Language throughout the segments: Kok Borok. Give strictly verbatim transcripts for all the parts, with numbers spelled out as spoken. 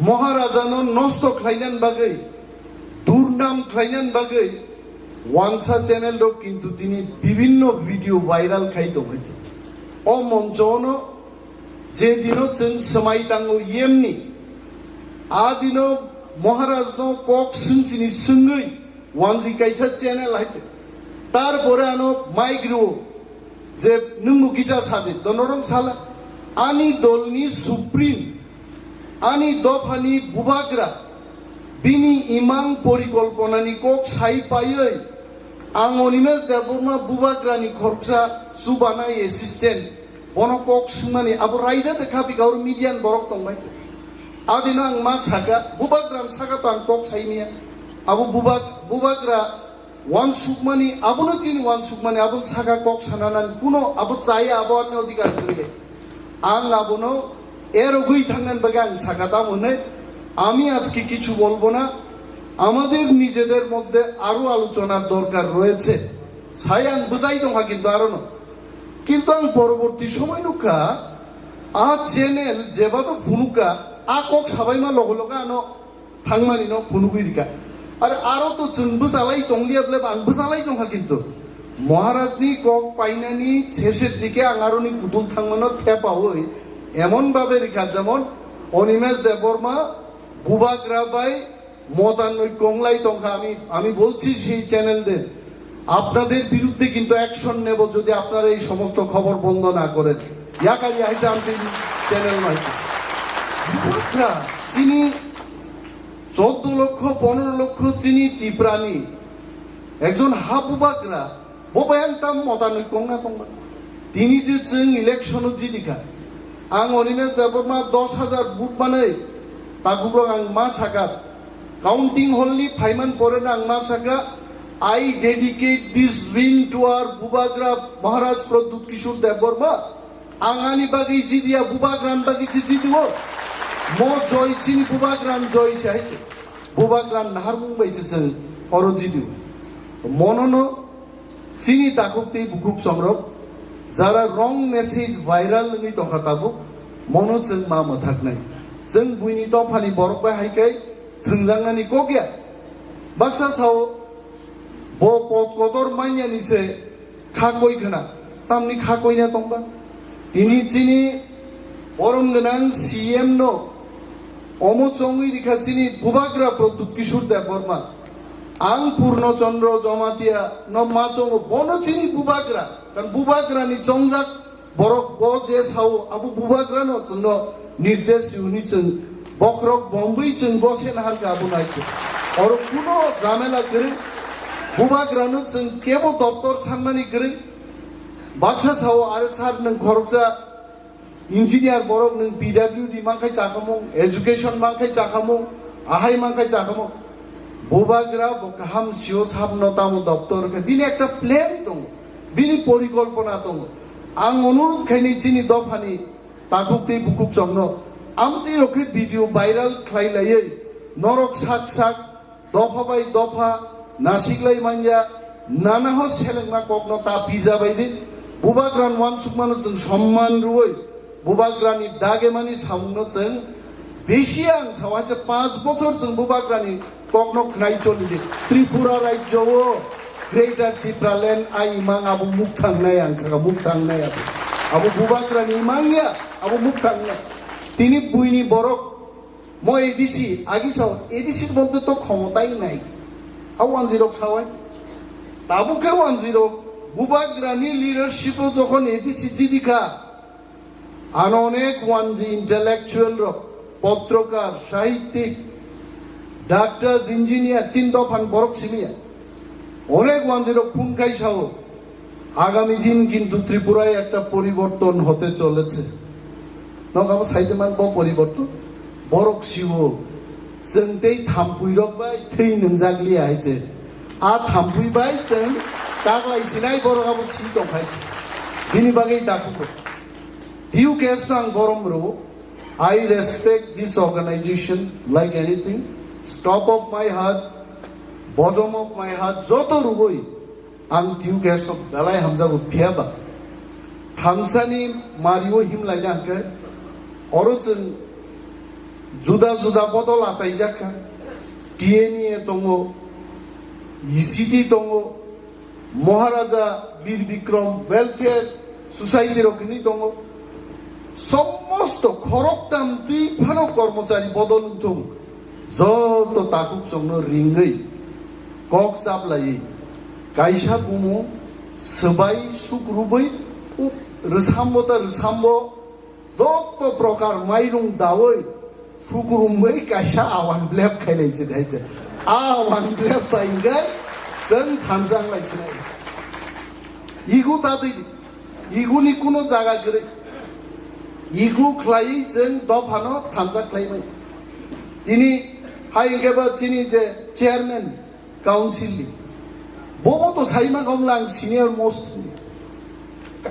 Maharajano nosto khlainani bagwi, durnam khlainani bagwi wansa channel rok kintu tini bibhinno video viral khai tongwi. O monchono je dino chwng swmai tango yemni, a dino Maharajno kok swngchini swngwi wanjwi kaisa channel hai se. Tarpore ano mic rwo je nwngno kisa sadi, donorong sala. Ani dolni supreme, ani dophani bubagra, bini imang porikolponani kok sai paiwi, ang Animesh Debbarma bubagrani khoroksa chubanai assistant, bono kok swngmani abo raida de kha bika oro media ni borok tongbai. Adino ang ma saka, bubagra ni saka to ang kok sai miya. Abo bubag-, bubagra wansukmani, abono chini wansukmani, abono saka kok sananani kuno abo chaya, abo ani odhikar kwrwi. Ang abono erogwi thangnani bagwi ang saka tamo hwnwi, আমি আজকে কিছু বলবো না, আমাদের নিজেদের মধ্যে আরো আলোচনার দরকার রয়েছে. Sai ang bwsai tongkha kintu arono. Kintu ang poroborti somoy nukha, a channel jeba to phunukha, a kok sabaima logo logo ano thangmani no phunugwi rikha. Are aro to chwng bwchalai tongliya ble ang bwchalai tongkha kintu. Maharaj ni kok painani sesher dike ang aroni kutul thangmano thepawi emon babe rikha jemon Animesh Debbarma bubagra bai motanoi konglai tongkha. আমি, আমি বলছি সেই channel দের, আপনাদের বিরুদ্ধে কিন্তু action নেব যদি আপনারা এই সমস্ত খবর বন্ধ না করেন. Yakari hai channel mai. Bubagra chini চোদ্দ লক্ষ, পনেরো লক্ষ chini Tiprani ekjon ha bubagra, bo bai ang tam motanoi kongna tongba. Tini je chwng election o jidikha, ang Animesh Debbarma dos hajar vote manwi takhuk rok ang ma saka, counting hall ni phaiman pore no ang ma saka, I dedicate this ring to our bubagra Maharaj Pradyut Kishore Debbarma. Ang ani bagwi jidiya, bubagrani bagwi se jidio. Mo joy chini bubagrani joy se hai se. Bubagran naharmung bai se chwng oro jidio. Monono chini takhuk tei bukhuk songrok jara wrong message viral wngwi tongkha tabuk, mono chwng ma mwthaknai. Chwng buini dophani borok bai hai khe thwngjaknani kok ya. Baksa sao bo pot kotor manyani se kha koi khna, tamni kha koi na tongba. Tini chini borom gwnang C M no omo chongwi rikha chini bubagra Pradyut Kishore Debbarma. Ang Purno Chandra Jamatia no ma chongo, bono chini bubagra. Kan bubagra ni chongjak borok bo je sao abo bubagra no chwngno nirdesh hwnwi chwng bokhorok bomwi chwng bo se nahar kha abo nai khe. Oro kuno jamela kwrwi, bubagrano chwng kebo doptor sanmani kwrwi. Baksa sao are sir nwng khoroksa engineer borok nwng P W D mankhai chakhamung, education mankhai chakhamung, ahai mankhai chakhamung. Bubagra bo kaham sio sabno tamo doptor khe bini ekta plan tongo, bini porikolpona tongo. Ang onurudh khaini chini dophani takhuk tei bukhuk chongno amtwi rok khe video viral khlai laiwi norok sak sak dopha bai dopha nasiklai manya nana ho selengma kokno ta pija bai di. Bubagran wansukmano chwng somman rwui bubagrani dagemani samungno chwng bisi ang sao hai je panch bochor chwng bubagrani kokno khnai choli di. Tripura rajyo o Greater Tipraland ai imang abo mukthang nai ang saka mukthang nai abo. Abo bubagrani imang ya abo mukthang nai. Tini buini borok mo A D C agi sao A D C mothe to khomotai nai. A wanjirok sao hai. Tabuk khe wanjirok bubagrani leadership o jokhon A D C jidi kha. Ano onek wanji intellectual rok, potrokar, sahittik, doctors, engineer, chin dophan borok simiya. Onek wanji rok phun khai sao, agami din kintu Tripura একটা পরিবর্তন হতে চলেছে. Nok abo saide man bo poriborton. Borok siwo, chwng tei thampui rok bai thwi nwngjak liya hai se. A thampui bai chwng kaklai sinai borok abo si tong khai. Bini bagwi dakhuk. T U K S no ang borom rwo. I respect this organization like anything. Top of my heart, bottom of my heart, joto rwoi ang T U K S no belai hamjago phiyaba. Thansani mario himlaina hwnkhe oro chwng Juda juda bodol achaijak kha. T N A tongo, E C T tongo, Maharaja Bir Bikram Welfare Society rok hwnwi tongo. Somosto khoroktam twi phano kormochari bodol wngthung, joto takhuk chwngno ringwi kok chaplaiwi kaisa bumung swbai suk rwbwi uk rwsambo ta rwsambo joto prokar mairung dawi sukurumwi kaisa awan blep khailai se daite. A awan blep bai hingkhe chwng thansa wnglai sinai. Igu tatwi di. Iguni kuno jaga kwrwi. Igu khlaiwi chwng dophano thansa khlaimai. Tini hai hingkhe bo chini je chairman council ni. Bobo to saima kong lang senior most ni.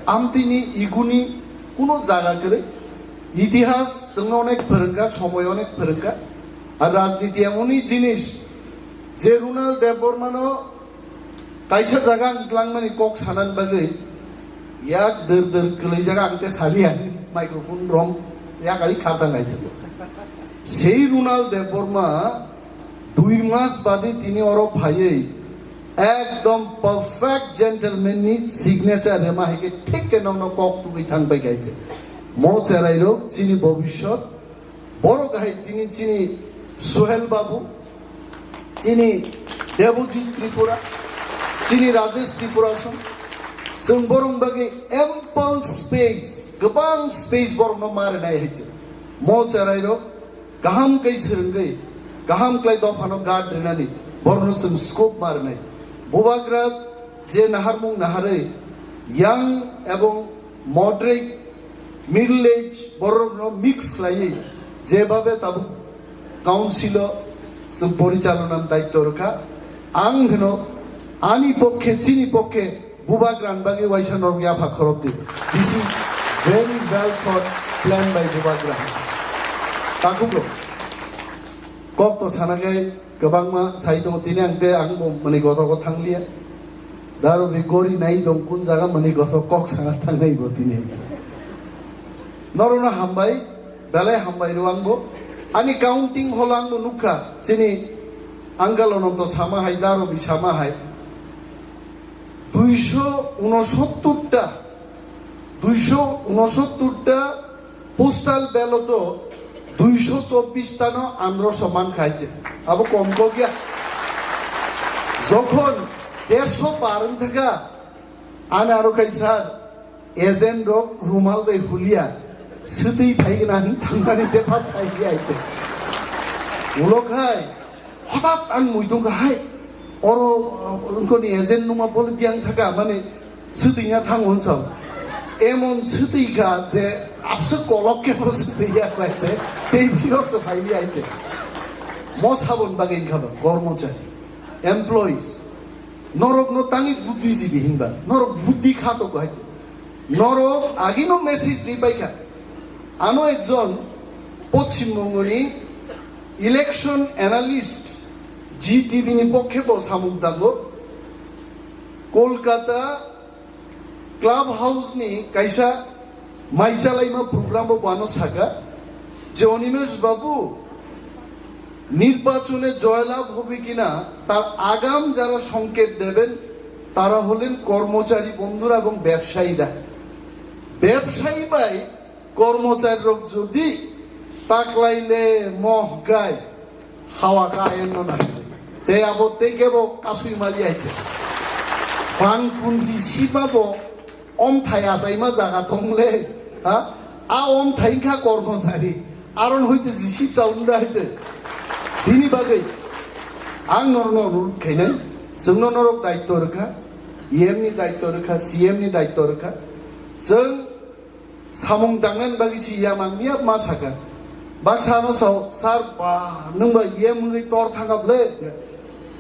Amtini iguni kuno jaga kwrwi. Itihas chwngno onek phwrwngkha, somoy onek phwrwngkha. Ar rajniti emoni jinis je Runal Debbarmano kaisa jaga ang twlangmani kok sanani bagwi yak dwr dwr kwlwi jaga ang te saliya microphone rom yak ari kharta ngai thwgo. Sei Runal Debbarma dui mas badi tini oro phaiwi ekdom perfect gentleman ni signature rema hai khe thik khe nokno kok tubui thang bai kaiche. Mo cherai rok chini bobisot borok hai tini chini Suhel Babu, chini Debojit Tripura, chini Rajesh Tripura song. Chwng borok bagwi ample space, kwbang space borokno ma rwnai hai chwng. Mo cherai rok kaham khe swrwngwi, kaham khlai dophano guard rwnani borokno chwng scope ma rwnai. Bubagra je naharmung naharwi young ebong moderate, middle age borokno mix khlaiwi jebabe tabuk council o chwng porichalona daityo rwkha. Ang hwno ani pokkhe, chini pokkhe Bubagra ni bagwi waisa norok yapha khorok di. This is very well thought plan by Bubagra. Takhuk rok. Kok to sana khe kwbangma sai tongo, tini ang te ang bo mani gothok o thang liya. Daro bi gori nai tong kun jaga mani gothok kok sana thang nai bo tini. Norok no hambai, belai hambai rw ang bo. Ani counting holo ang bo nukha, chini Angal Ananto sama hai, Daro bi sama hai. Duiso unosottor ta, duiso unosottor ta postal ballot o duiso chobbish ta no andro soman khaije. Abo kom kok ya. Jokhon dersho par wng thaka, ani aro khai sir, agent rok rumal bai hulia, swtwi phai gana hin thangnani te pass phai ya aije. Ulo khai, hothat ang muitung kha hai, oro, uh, wngkoni agent numa bol biang thaka, mane, swtwi ya thang hwn sao. Emon swtwi kha je, abse kolok ke bo swtwi ya kha se, tei birok se phai ya aije. Mo sabon bagwi wngkha ba, kormochari, employees. Norok no tangi buddhijibi hinba, norok buddhi kha to hai se. Norok agino message ripai kha. Ano ekjon Poschim Bongoni election analyst G T V ni pokkhe bo samung tango. Kolkata Club House ni kaisa mai chalaima program o bo ano saka je, "Animesh babu, নির্বাচনে জয়লাভ হবে কিনা তার আগাম যারা সংকেত দেবেন তারা হলেন কর্মচারী বন্ধুরা এবং ব্যবসায়ীরা।" ব্যবসায়ী ভাই কর্মচারী rok jodi taklaile mohgai hawa ka ayen no nai. Te abo te kebo kasui mali aite. Bang kun hi sima bo omthai achaima jaga tongle, ha? A omthai kha kormochari. Aron hoite jisip chaunda haite. Bini bagwi ang norno onurut khainai, chwngno norok daitto rwkha, E M ni daitto rwkha, C M ni daitto rwkha. Chwng samung tangnani bagwi si yamang miya ma saka. Baksa ano sao, "Sir, ba, nwng ba E M wngwi tor thanga ble?"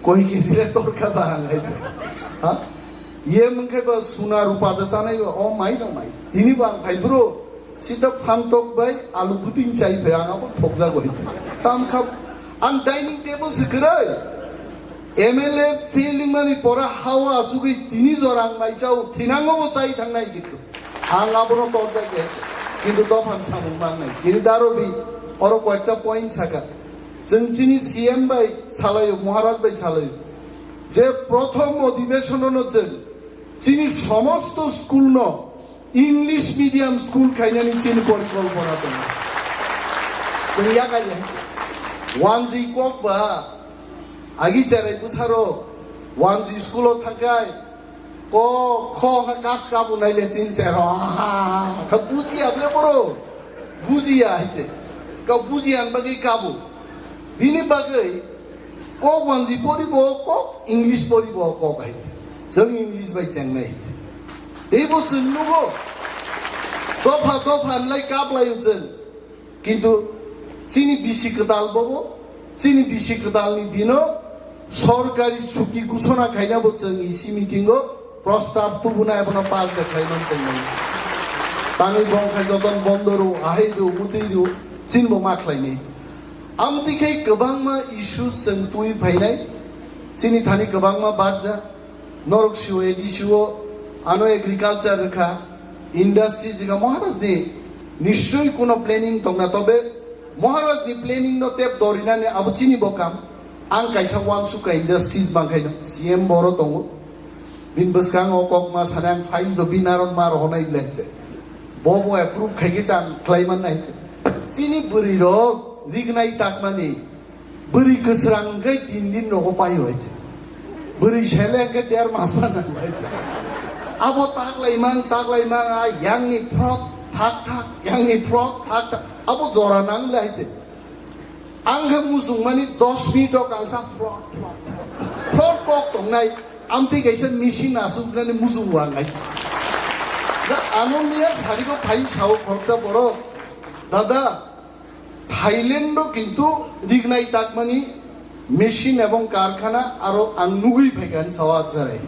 Koi kisi le tor kha ba ang hai. Ha? E M wngkhe ba suna rupa da sanai ba, o mai no mai. Tini ba ang phai bro, sita phantok bai alu buting chai phai ang abo thokjago hai. Tam kha ang dining table se kwrwi. M L A feeling mani pora hawa asugwi tini jora ang mai chao, thinango bo chai thangnai gitu. Ang abono torjak ya, kintu dophang samung mangnai. Tini darobi Oro koyekta point sakha. Chwng chini C M bai salaio, Maharaj bai salaio. Je prothom odhibeshon no chwng chini somosto school no English medium school khainani chini porikolpona tongo. Chwng yakali wanjwi kok ba agi cherai bwsarok wanjwi school o thangkhai ko kho kha kas kabu naile chin chero ha kha bujiya ble boro bujiya haiche ka bujiya bagwi kabu bini bagwi kok wanjwi poribo kok English poribo kok haiche chwng English bai chengnai haiche teibo chwng nugo dopha dopha nlai kaplaio chwng. Kintu chini bisi kwtal bobo, chini bisi kwtalni dino sorkari chuki gusona khainabo chwng isi meetingo prostab tubunai abono pass de khlaiman chwng nai. Tangwi bongkhai joton bondo rw, ahai rw, mutwi rw, chinbo ma khlainai. Amtwi khai kwbangma issues chwng twi phainai, chini thani kwbangma barja, Norok siwo A D C o ano agriculture rwkha, industry jwkha Maharaj ni nischoi kuno planning tongna tobe Maharaj ni planning no tep dorinani abo chini bo kam. Ang kaisa wansukha industries bangkhaino C M boro tongo. Bin bwskango kokma sanai ang file do bin aron mar honai blense. Bo bo approve khaikhe chan khlaiman nai. Chini bwrwi rok rignai takmani Bwrwi kwsrang hwnkhe tin din rogo paio hai se. Bwrwi sele hwnkhe der mas ma nango hai se. Abo taklaimang, taklaimang, a yangni phrok thak thak, yangni phrok thak thak. Abo jora nang le hai se. Ang khe muchungmani dos minute o kangsa phrok, phrok, phrok, phrok kok tongnai. Amtwi kaisa machine asuknani muchungo ang hai se. Da ano miya sarigo phai sao khoroksa borok. Dada, Thailand o kintu rignai takmani machine ebong karkhana aro ang nugwi phaikha hinwi sao ah jarai.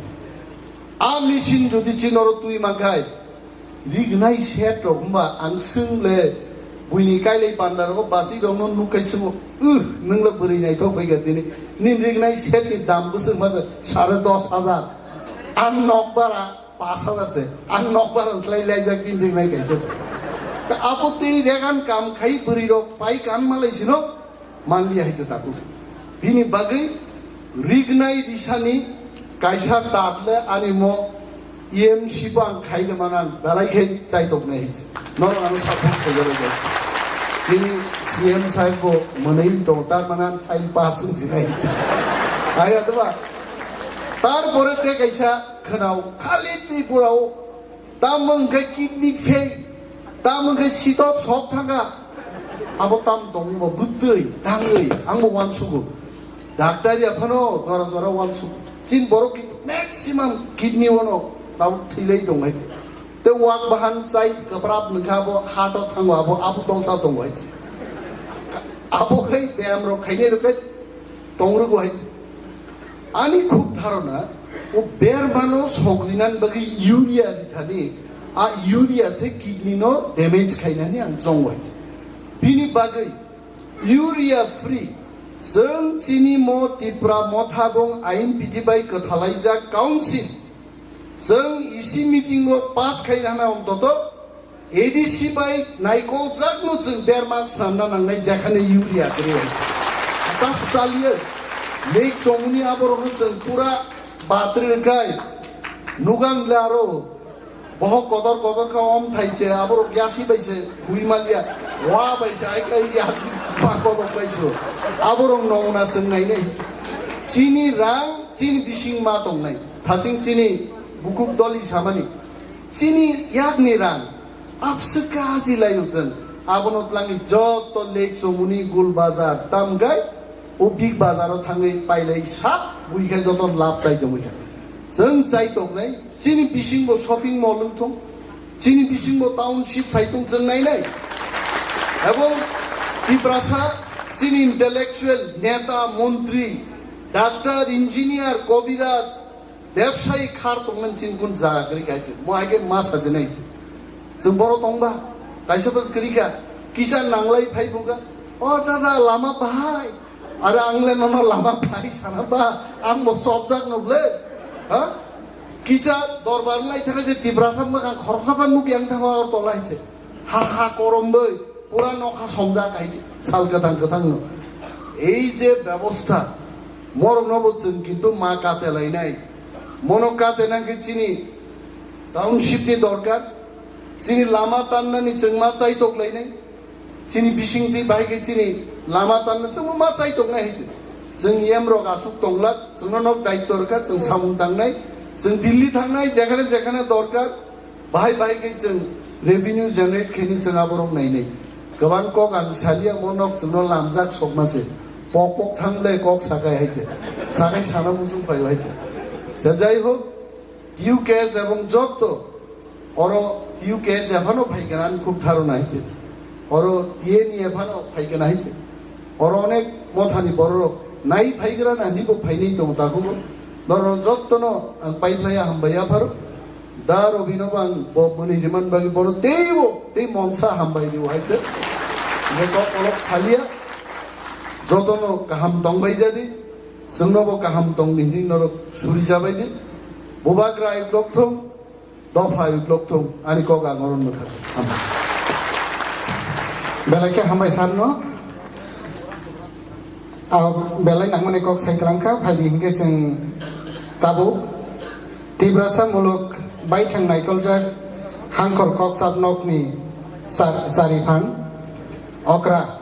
A machine jodi chinoro twi mankhai rignai set rok hwnba ang swng le buini kailai panda rogo basi rokno nukkhai swngo, "Wh, nwng le bwrwi naithok phaikha tini, nini rignai set ni dam bwswk ma sare dos hajar." Ang nokbar a Pas hajar se, ang nokbar khlai laijak bini ringnai kaisa se. Ta abo tei regan kam khai bwrwi rok pai kan malai sino manli hai se taku. Bini bagwi rignai risani kaisa tat le ani mo E M C bo ang khai le manang dalai khai chai tok nai hai se. Norok ano support khai jaro jai. Bini C M sahib bo mwnai tong tar manan file pass wng sinai hai se. Hai atwa. Tar pore te kaisa Khwnao khali Tripura o, tamo hwnkhe kidney fail, tamo hwnkhe sitop sok thangkha, abo tam tongmo bwtwi tangwi angbo uansugo. Doctor ya phano jora jora uansugo. Chini borok kintu maximum kidney ono tabuk thwilai tong hai. Te wak bahan chai kwprap nungkha abo heart o thango abo abo tongsa tongo hai. Abo khai beyam rok khainai rok khai tong rwgo hai. Ani khub dharona, o bermano sogrinan bagwi urea rithani, a urea se kidney no damage khainani ang chongwai. Bini bagwi urea free, chwng chini mo Tipra Motha bong ain piti bai kwthalaijak council, chwng isi meeting o pass khai rana ontoto, A D C bai naikol jakno chwng derma swnamna nangnai jekhane urea kwrwi. Just chaliye. Lake Chomuni aborokno chwng pura batri rwkhai. Nugang le aro bohok kotor kotor kha om thaise aborok yasi baise hui malia. Wa baise ai khai yasi ba kotor baise. Aborok nongna chwng nainai. Chini rang chini bising ma tongnai. Thaching chini bukuk doli samani. Chini yakni rang. Abswk kaji laio chwng. Abono tlangwi joto Lake Chomuni Gul Bazar tamgai o Big Bazar o thangwi pailai sak buikhai joto lab chai tongwi kha. Chwng chai toknai chini bisingbo shopping mall wng thung, chini bisingbo township phai thung chwng nainai. Ebong Tiprasa chini intellectual, neta, montri, doctor, engineer, kobiraj, Bebsai khar tongmani chini kun jaga kwrwi kha se. Mo hai khe ma sajinai se. Chwng boro tongba. Kaisa bas kwrwi kha. Kisa nanglai phai bungkha. O dada lama bahai. Are ang le nono lama bahai sana ba. Ang bo sopjak no ble. Ha? Kisa dorbar lai thangkha je Tiprasa mwkhang khoroksa ba nukya ang thangla or tolai se. Ha ha korom bai. Pura nokha somjak hai sal kwthang kwthang no. Ei je bebosta, morok no bo chwng kintu ma kate lainai. Mono kate nang khe chini township ni dorkar, chini lama tannani chwng ma chaitok lainai. Chini bising twi bahai khe chini lama tanna chwng ma chaitok nai hai chwng. Chwng yem rok asuk tonglak, chwng no nok daityo rwkha, chwng samung tangnai, chwng Delhi thangnai, jekhane jekhane dorkar, bahai bahai khe chwng revenue generate khaini chwng aborok nainai. Kwbang kok ang salia mo nok chwng no lamjak sokma se. Pok pok thang le kok sakai hai te. Sakai sana musung pai hai te. Se jai hok, T U K S ebong jotto oro T U K S ephano phaikha ani khub tharona hai te. Oro T N E ephano phaikha hai te. Oro onek mothani bororok nai phaigra na nibo phainai tongo takhubo. Norok jottono ang paiphlaiya hambai yapharo. Da Robino bo ang bo mwnwi riman bagwi bono teibo tei monsa hambai rio hai se. Nokok olok salia. Jotono kaham tongbai jadi. Chwngno bo kaham tongdi hinwi norok suri jabai di. Bubagra ai blok thung. Dopha uklok thung, ani kok ang oro nukha. Hambai. Belai khe hambai sir no. Ah, belai nangmani kok sai kwlangkha, phaidi hinkhe chwng tabuk Tiprasa muluk baithang naikoljak Hangkhor Kokchap nokni char-, chariphang okra